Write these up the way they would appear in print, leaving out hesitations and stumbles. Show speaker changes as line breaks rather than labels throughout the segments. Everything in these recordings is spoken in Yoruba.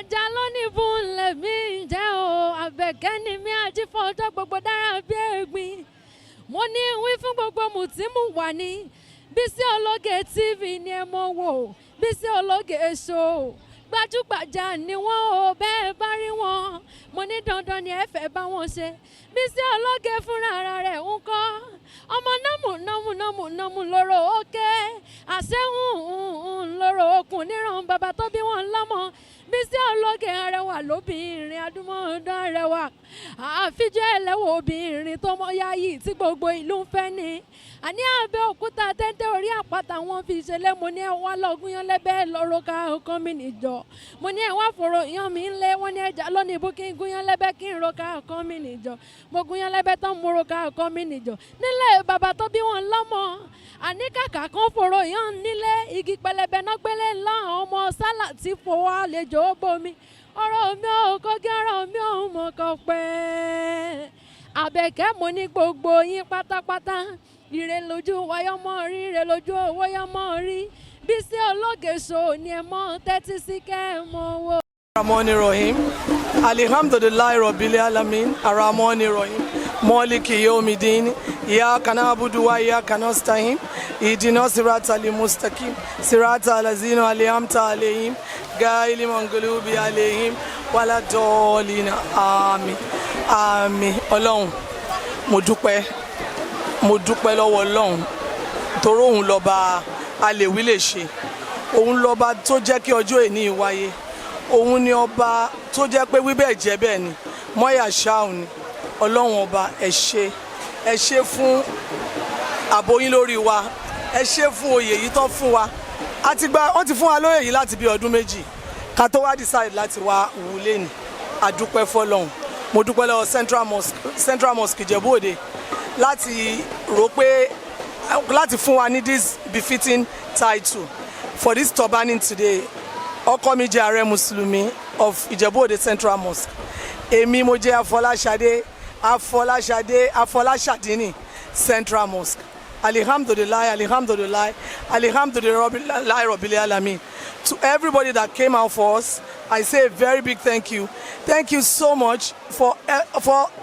Ẹja lónìí fún lèmi ń jẹ́ o, Àbẹ̀kẹ́ ni mí, ajífọ́jọ́ gbogbo dára bí ẹ̀gbin. Mo ní wí fún gbogbo mùtímù wà ní Bísí Ológe TV ni ẹ mọ̀ wò. Bísí Ológe Show, gbajúgbajà ni wọ́n o. Bẹ́ẹ̀ bá rí wọn, mo ní dandan ni ẹ fẹ́ bá wọn ṣe. Bísí Ológe fúnra ara rẹ̀ ń kọ́ ọmọ nọ́mù nọ́mù nọ́mù nọ́mù lóró òkè àṣehùn lóró okùn níran bàbá tó bí wọn lọ́mọ. Bísí Ológe arẹwà lóbìnrin, adúmọ̀ọ́dán arẹwà, àfijọ́ ẹlẹ́wọ̀ obìnrin tó mọ yáyì tí gbogbo ìlú ń fẹ́ ni. Àní Abẹ́òkúta tẹ́ńtẹ́ orí àpáta wọn fi ṣẹlẹ̀. Mo ní ẹ wá lọ́gùn yan lẹ́bẹ̀ẹ́ lọ́rọ́ ká ọkàn mi nìjọ. Mo ní ẹ wá fòrò yan mi ńlẹ̀. Wọ́n ní ẹja lónìí ibú kí n gún yan lẹ́bẹ̀ẹ́, kí n ro ká ọkàn mi nìjọ. Mo gún yan lẹ́bẹ̀ẹ́ tán, mo ro ká ọkàn mi nìjọ nílẹ̀ bàbá tó bí wọn lọ́mọ. Àní kàkà kan fòrò yan nílé, igi pẹlẹbẹ náà gbélé ńlá. Ọmọ sálà tí fowó àlejò bomi ọ̀rọ̀ mi ò kókí, ọ̀rọ̀ mi ò mọ̀ kọ́ pẹ́. Àbẹ̀kẹ́, mo ní gbogbo yín pátápátá, ire lójú wáyọ́ mọ́ rí, ire lójú owó yọ́ mọ́ rí. Bísí Ológe Show ni ẹ mọ́ tẹ́tí sí kẹ́ ẹ mọ́ wò.
Rahmani Rahim. Alhamdulillahi Rabbil Alamin. Arrahmani Rahim. Maliki Yawmiddin. Iyyaka na'budu wa iyyaka nasta'in. Ihdina siratal mustaqim. Siratal ladzina an'amta alayhim. Ghayril maghdubi alayhim waladdallin. Àmín. Àmín. Ọlọ́run, mo dúpẹ́. Mo dúpẹ́ lọ́wọ́ Ọlọ́run. Torí òun lọ́ba alèwí lè ṣe. Òun lọ́ba tó jẹ́ kí ọjọ́ èní wáyé. Òun ni ọba tó jẹ́ pé wíbẹ̀ jẹ́ bẹ́ẹ̀ ni mọ́yà ṣáà ni. Ọlọ́run ọba, ẹ ṣé, ẹ ṣé fún ààbò yín lórí wa. Ẹ ṣé fún oyè yìí tán fún wa. A ti gba, wọ́n ti fún wa lóyè yìí láti bí ọdún 2 ká tó wá decide láti wá wúlé ní. Àdúpẹ́ fọlọ́run. Mo dúpẹ́ lọ́wọ́ Central Mosque, Central Mosque Ìjẹ̀bú Òde, láti rò pé láti fún wa ní this befitting title for this turbaning today. Ọkọ mi jẹ́ ààrẹ mùsùlùmí of Ìjẹ̀bú Òde Central Mosque. Èmi mo jẹ́ Afọláṣadé, Afọláṣadé Afọláṣadínì Central Mosque. Alhamdulillahi, alhamdulillahi, alhamdulillahi rabbil alamin. To everybody that came out for us, I say a very big thank you. Thank you so much for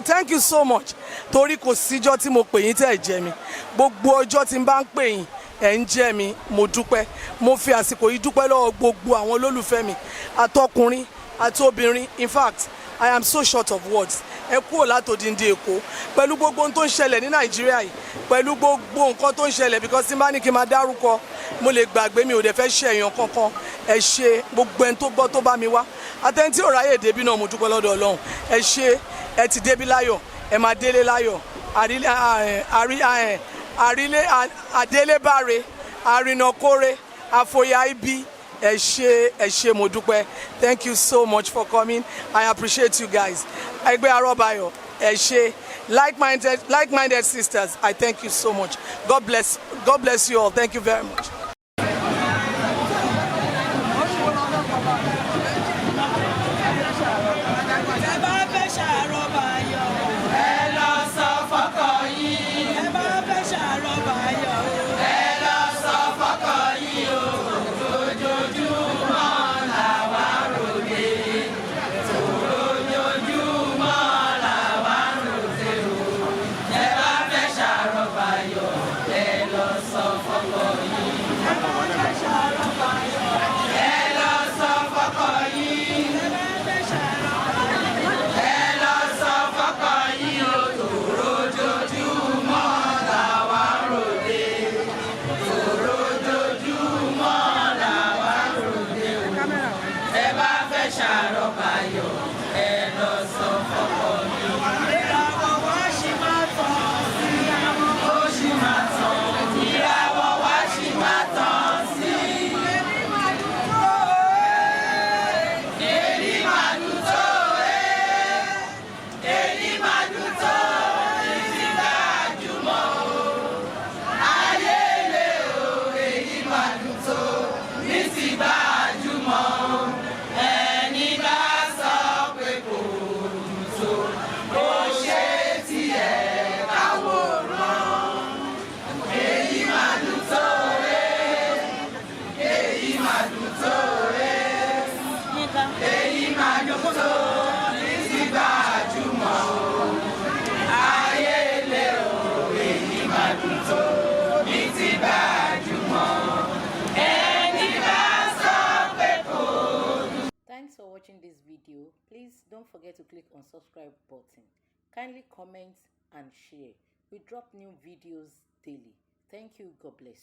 thank you so much, torí kò síjọ́ tí mo pè yín tẹ́ ẹ̀ jẹ́ mi. Gbogbo ọjọ́ tí n bá ń pè yín, ẹ̀ ń jẹ́ mi. Mo dúpẹ́. Mo fi àsìkò yìí dúpẹ́ lọ́wọ́ gbogbo àwọn olólùfẹ́ mi, àtọkùnrin àti obìnrin. In fact, I am so short of words. Ẹ kúrò látòdìndín Èkó pẹ̀lú gbogbo ohun tó ń ṣẹlẹ̀ ní Nàìjíríà yìí, pẹ̀lú gbogbo nǹkan tó ń ṣẹlẹ̀, because tí n bá ní kí n máa dárúkọ, mo lè gbàgbé. Mi ò dẹ̀ fẹ́ ṣe èèyàn kankan. Ẹ ṣe gbogbo ẹni tó gbọ́ tó bá mi wá, àtẹni tí ò ráyè débí náà, mo dúpẹ́ lọ́dọ̀ Ọlọ́run. Ẹ ṣe, ẹ ti débí láyọ̀, ẹ máa délé láyọ̀. Àrílé àdélébáre, àrìnàkóre, àfòyà ibi. Ẹ ṣé, ẹ ṣé, mo dúpẹ́. Thank you so much for coming. I appreciate you guys. Ẹgbẹ́ Arọ́bayọ̀, ẹ ṣé. Like-minded sisters, I thank you so much. God bless, God bless you all. Thank you very much.
Ẹ bá fẹ́ ṣàròbáyọ̀, ẹ lọ sọ fọ́kọ yín. Ẹ bá fẹ́ ṣàròbáyọ̀, ẹ lọ sọ fọ́kọ yín o. Ojoojúmọ́ làwa ròde, ojoojúmọ́ làwa ròde o. Ẹ bá fẹ́ ṣàròbáyọ̀, ẹ lọ sọ fọ́kọ yín. Ẹ bá fẹ́ ṣàròbáyọ̀, ẹ lọ sọ fọ́kọ yín. Ẹ bá fẹ́ ṣàròbáyọ̀, ẹ lọ sọ fọ́kọ yín o. Tòrójoojúmọ́ làwa ròde, tòrójoojúmọ́ làwa ròde o. Ẹ bá fẹ́ ṣàròbáyọ̀, ẹ lọ sọ fọ́kọ yín. Ìràwọ̀ wa ṣì máa tàn sí, ó ṣì máa tàn. Ìràwọ̀ wa ṣì máa tàn sí. Èmi máa dùn tó ẹ́. Èmi máa dùn tó ẹ́. Èyí máa dùn tó ti gbajúmọ̀ o. Ayé lè o, èyí máa dùn tó ní ti gbajúmọ̀ o. Ẹni bá sọ.
video, please don't forget to click on subscribe button. Kindly comment and share. We drop new videos daily. Thank you. God bless.